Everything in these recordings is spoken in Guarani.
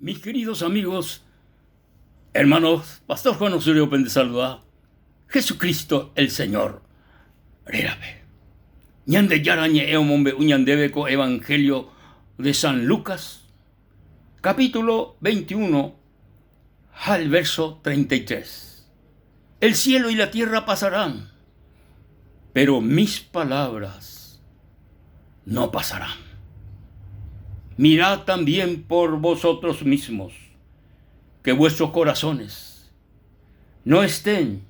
Mis queridos amigos, hermanos, Pastor Juan Osorio pende saluda, Jesucristo el Señor rérape. Ñandejára ñe'ẽ omombe'u ñandéve ko Evangelio de San Lucas, capítulo 21 ha el verso 33. El cielo y la tierra pasarán, pero mis palabras no pasarán. Mirad también por vosotros mismos, que vuestros corazones no estén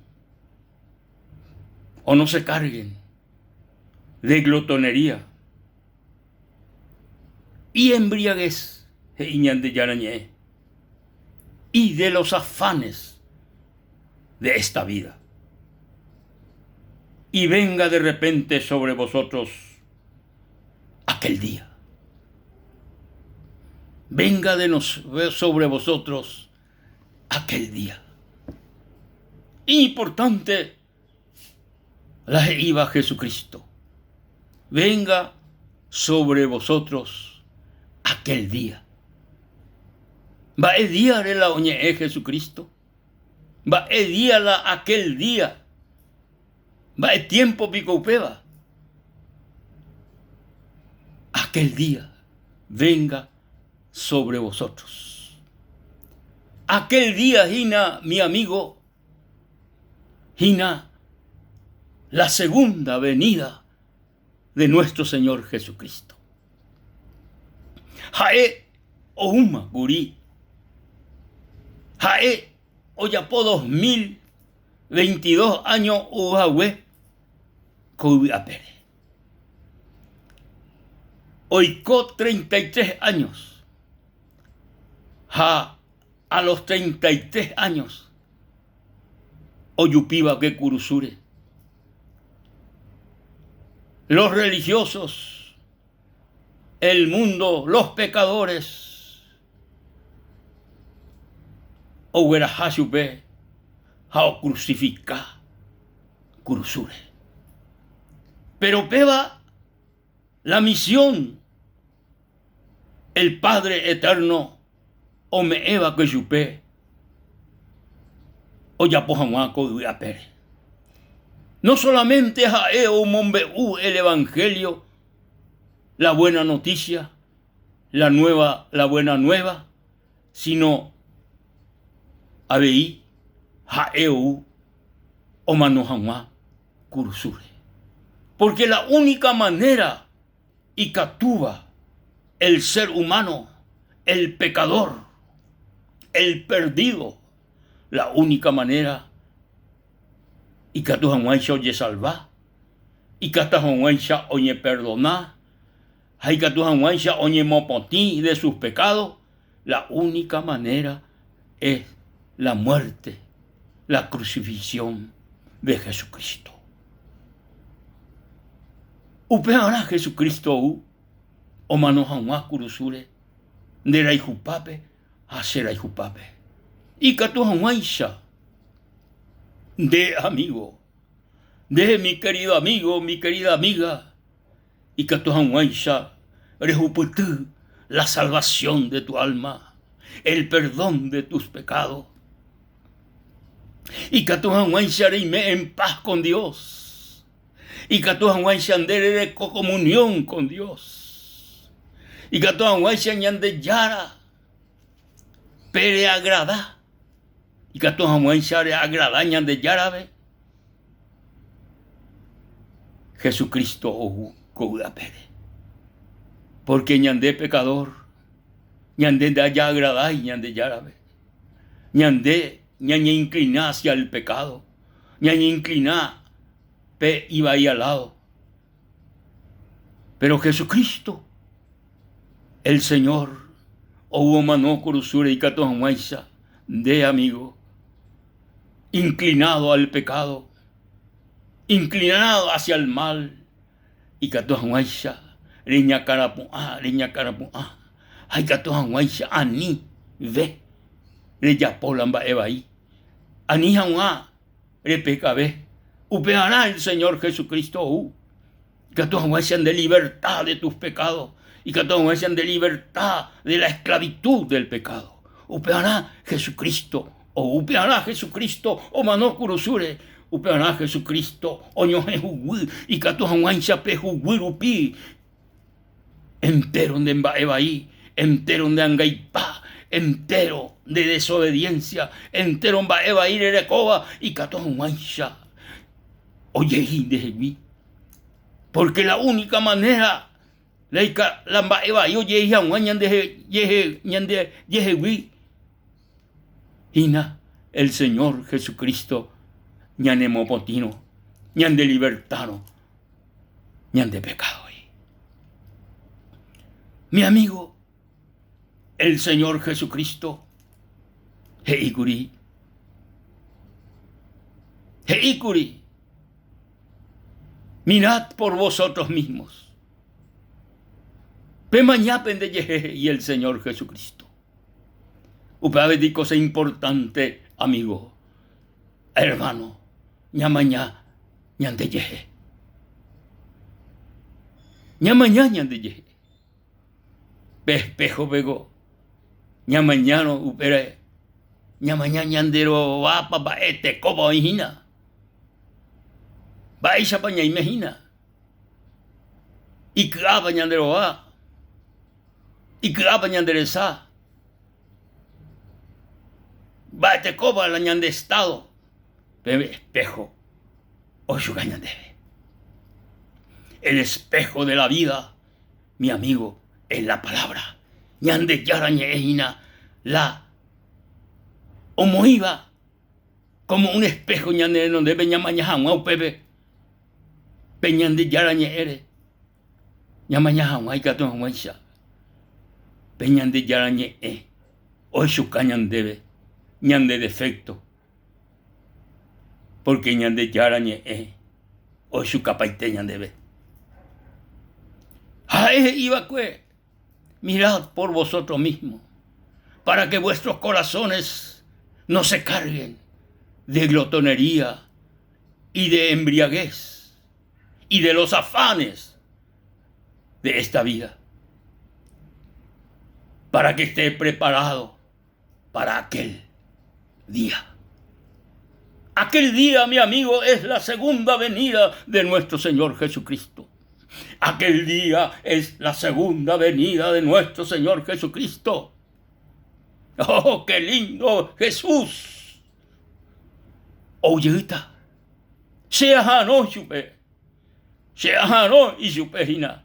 o no se carguen de glotonería y embriaguez, he'i Ñandejára ñe'ẽ, y de los afanes de esta vida. Y venga de repente sobre vosotros aquel día. Venga de nos, sobre vosotros aquel día. Importante la he'íva Jesucristo, Venga sobre vosotros aquel día. Mba'e díare la oñe'ẽ Jesucristo? Mba'e día la aquel día? Mba'e tiempo piko upéva? Aquel día venga sobre vosotros. Aquel día hína, mi amigo, hína la segunda venida de nuestro Señor Jesucristo. Ha'e oúma kuri. Ha'e ojapo 2022 áño ou hague ko yvy apére. Oiko 33 años ha a los 33 años ojupíva'ekue kurusúre. Los religiosos, el mundo, los pecadores ogueraha chupe ha ocrucifica kurusúre. Pero péva la misión el Padre Eterno ome'ẽva'ekue chupe ojapo hag̃ua ko yvy apére. No solamente ha'e omombe'u el Evangelio, la buena noticia, la nueva, la buena nueva, sino avei ha'e ou omano hag̃ua kurusúre. Porque la única manera ikatúva el ser humano, el pecador, el perdido, la única manera ikatu hag̃uáicha ojesalva, ikatu hag̃uáicha oñeperdona ha ikatu hag̃uáicha oñemopotĩ de sus pecados, la única manera es la muerte, la crucifixión de Jesucristo. Upearã Jesucristo ou omano hag̃ua kurusúre nde rayhupápe ha che rayhupápe. Ikatu hag̃uáicha nde amigo, nde mi querido amigo, mi querida amiga, ikatu hag̃uáicha rehupyty la salvación de tu alma, el perdón de tus pecados. Ikatu hag̃uáicha reime en paz con Dios. Ikatu hag̃uáicha nde rereko comunión con Dios. Ikatu hag̃uáicha Ñandejára pereagrada. Ikatu hag̃uáicha reagrada Ñandejárape. Jesucristo ou ko vy'apére. Porque ñande pecador, ñande ndajaagradái Ñandejárape. Ñande ñañeinclina hacia el pecado, ñañeinclina pe ivai al lado. Pero Jesucristo, el Señor, ou omano kurusúre ikatu hag̃uáicha nde amigo, inclinado al pecado, inclinado hacia el mal, ikatu hag̃uáicha reñakãrapu'ã, reñakãrapu'ã ha ikatu hag̃uáicha ani ve rejapo la mba'e vai, ani hag̃ua repekave. Upearã el Señor Jesucristo ou, ikatu hag̃uáicha nde libertad de tus pecados, ikatu hag̃uáicha nde libertad de la esclavitud del pecado. Upearã Jesucristo ou, upearã Jesucristo omano kurusúre, upearã Jesucristo oñohẽ huguy ikatu hag̃uáicha pe huguy rupi entéro nde mba'e vai, entéro nde angaipa, entéro nde desobediencia, entéro mba'e vai rerekóva ikatu hag̃uáicha ojei ndehegui. Pórke la únika manéra la mba'e vai ojei hag̃ua ñandejehegui hína el Señor Jesucristo ñanemopotĩrõ, ñandelibertárõ ñande pekádogui. Mi amigo, el Señor Jesucristo he'íkuri, he'íkuri, Mirad por vosotros mismos. Pemaña pendejehe, he'i el Señor Jesucristo. Upéva avei cosa importante, amigo, hermano, ñamaña ñandejehe. Ñamaña ñandejehe. Pe espéjopeko ñamañárõ upére ñamaña ñande rovápa mba'e tekópa oĩ hína. Mba'éichapa ñaime hína. Iky'ápa ñande rova, iky'ápa ñande resa, mba'e tekópa la ñande estado pe espejo ochuka ñandéve. El espejo de la vida, mi amigo, es la palabra. Ñandejára ñe'ẽ hína la omoĩva como un espejo ñane renondépe ñamaña hag̃ua upépe pe Ñandejára ñe'ẽre ñamaña hag̃ua ikatu hag̃uáicha pe Ñandejára ñe'ẽ ohechuka ñandéve ñande defecto Pórke Ñandejára Ñe'ẽ ohechukapaite ñandéve. Ha'e he'i va'ekue, Mirad por vosotros mismos, para que vuestros corazones no se carguen de glotonería y de embriaguez y de los afanes de esta vida, para que esté preparado para aquel día. Aquel día, mi amigo, es la segunda venida de nuestro Señor Jesucristo. Aquel día es la segunda venida de nuestro Señor Jesucristo. ¡Oh, qué lindo Jesús! Ojeýta. Che aha'arõ chupe. Che aha'arõ ichupe hína.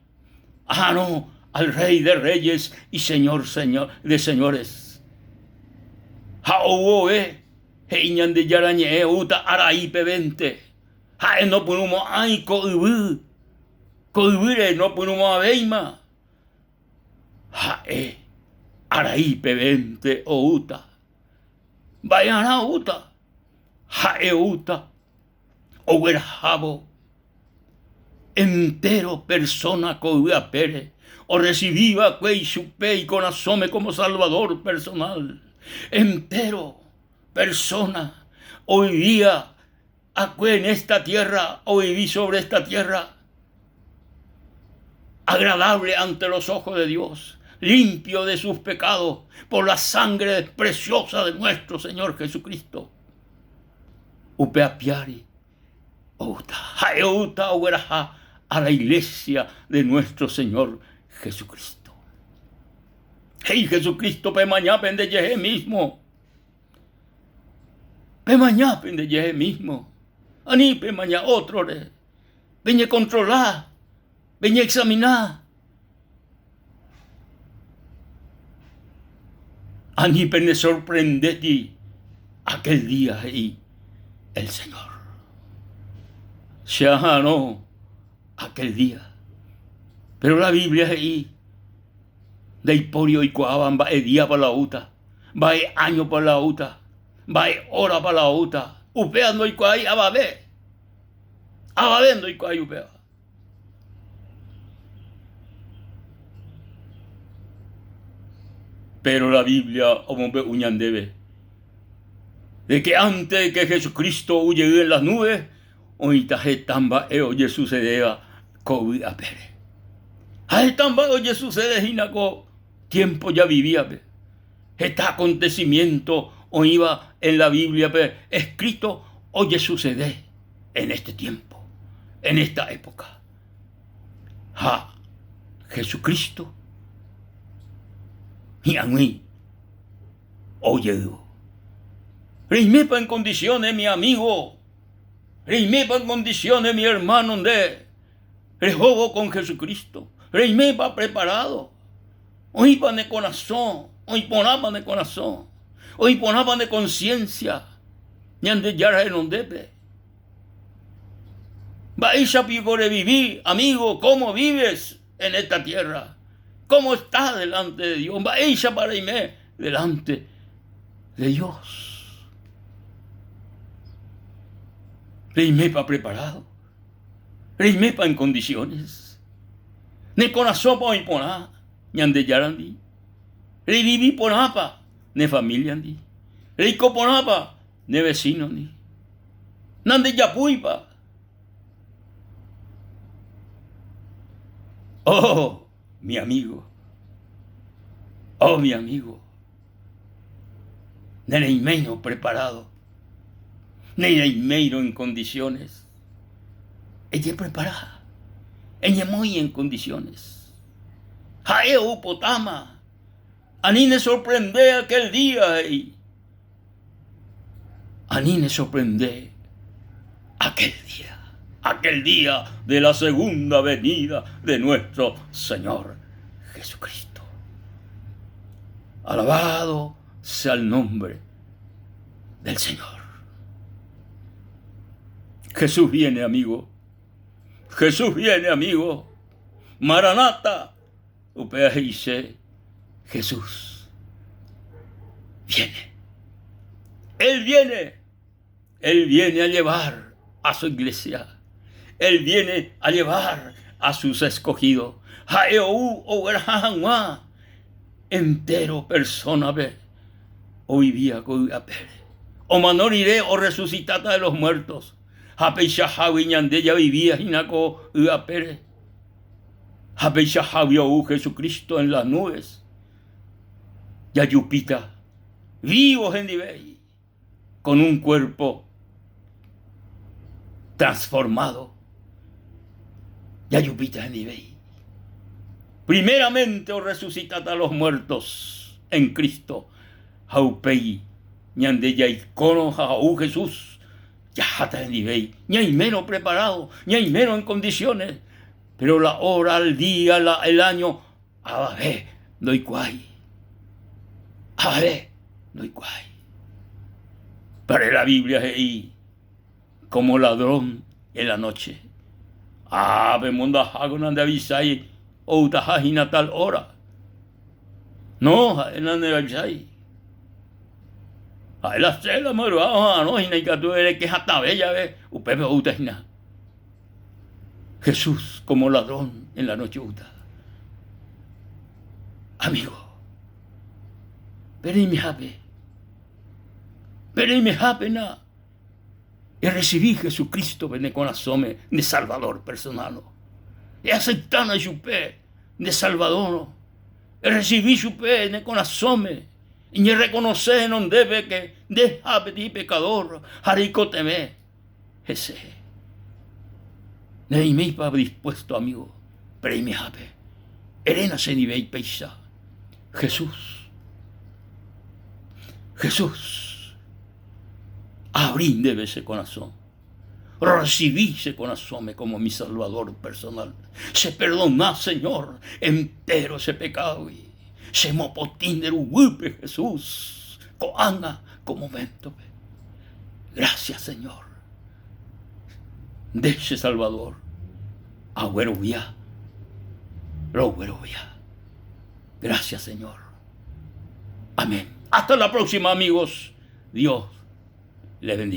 Aha'arõ al Rey de Reyes y Señor, Señor de Señores. Ha ou vove, he'i Ñandejára Ñe'ẽ oúta arai pevénte. Ha'e nopyrũmo'ãi ko yvy, ko yvýre nopyrũmo'ãvéima. Ha'e arai pevénte oúta. Mba'e'arã oúta? Ha'e oúta oguerahávo entéro persóna ko yvy apére orresivi va'ekue ichupe ikorasõme kómo salvadór personál. Entéro persóna ovivíva akue en ésta tiérra, ovivi sóvre ésta tiérra, agradávle ánte los óhos de Dios, límpio de sus pekádos por la sángre presiósa de nuéstro Señor Jesucristo. Upe apiári oúta, ha'e oúta ogueraha a la iglesia de nuestro Señor Jesucristo. He'i Jesucristo, pemaña pendejehe mismo. Pemaña pendejehe mismo. Ani pemaña ótrore. Peñecontrola, peñeexamina. Ani penesorprendéti aquel día, he'i el Señor. Che aha'arõ aquel día. Pero la Biblia he'i ndaipóri oikuaáva mba'e díapa la oúta, mba'e áñopa la oúta, mba'e órapa la oúta. Upéva ndoikuaái avave. Avave ndoikuaái upéva. Péro la Biblia omombe'u ñandéve de ke ánte de ke Jesucristo ou jey en las nubes, oĩta heta mba'e ojesusedéva ko yvy apére. Ha heta mba'e ojesusede hína ko tiémpo javivívape. Heta acontecimiento oĩva en la Biblia-pe escrito ojesucede en este tiempo, en esta época. Ha Jesucristo hi'ag̃ui ojeývo. Reimépa en condiciones mi amigo? Reimépa en condiciones mi hermano nde rehóvo con Jesucristo? Reimépa preparado? Oĩpa ne korasõ? Oĩ porãpa ne korasõ? Oĩ porãpa ne conciencia Ñandejára renondépe? Mba'éicha piko revivi, amigo? Cómo vives en esta tierra? Cómo estás delante de Dios? Mba'éichapa reime delante de Dios? Reimépa preparado? Reimépa en condiciones? Ne korasõpa oĩ porã Ñandejárandi? Revivi porãpa ne familia-ndi? Reiko porãpa ne vecino-ndi? Nandejapúipa? Oh, mi amigo! Oh, mi amigo! Nereiméirõ preparado, nereiméirõ en condiciones, ejeprepara, eñemoĩ en condiciones. Ha'e ou potáma, ani ne sorprende aquel día, he'i. Ani ne sorprende aquel día, aquel día de la segunda venida de nuestro Señor Jesucristo. Alabado sea el nombre del Señor. Jesús viene, amigo. Jesús viene, amigo. Maranata. Upéva he'ise Jesús viene. Él viene. Él viene a llevar a su iglesia. Él viene a llevar a sus escogidos. Ha'e ou ogueraha hag̃ua entero persona-pe ovivía ko yvy apére. Omano rire orresucitáta de los muertos ha peichahágui ñande javivía hína ko yvy apére. Ha peichahágui ou Jesucristo en las nubes jajupíta vivo hendive con un cuerpo transformado jajupíta hendive. Primeramente orresucitáta los muertos en Cristo ha upéi ñande jaikórõ ha ou Jesús jaháta hendive ñaimérõ preparado, ñaimérõ en condiciones, pero la hora, el día, la, el año Avave ndoikuaái. Avave ndoikuaái. Pare la Biblia he'i como ladrón en la noche. Ah, pe mondaha nandeavisái outaha hína tal hora. No, ha'e nandeavisái. Ha'e las tres de la madrugada oha'arõ hína ikatu ereke hatãve jave upépe oúta hína. Jesús como ladrón en la noche oúta. Amigo, pereimehápe, pereimehápena errecibi Jesucristo pene korasõme nde Salvador personal. Eaceptána chupe nde Salvador. Errecibi chupe ne korasõme. Eñerreconoce henondépe que ndeha peteĩ pecador ha reikotevẽ hese. Nereiméipa dispuesto, amigo, pereimehápe. Eréna chendive péicha. Jesús, Jesús, abrí ndéve che korasõ. Rorrecibi che korasõme como mi Salvador personal. Che perdona, Señor, entero che pekádogui. Che mopotĩ nde ruguýpe, Jesús, ko'ág̃a ko moméntope. Gracias, Señor. Nde che Salvador, aguerovia, roguerovia. Gracias, Señor. Amén. Hasta la próxima, amigos. Dios les bendiga.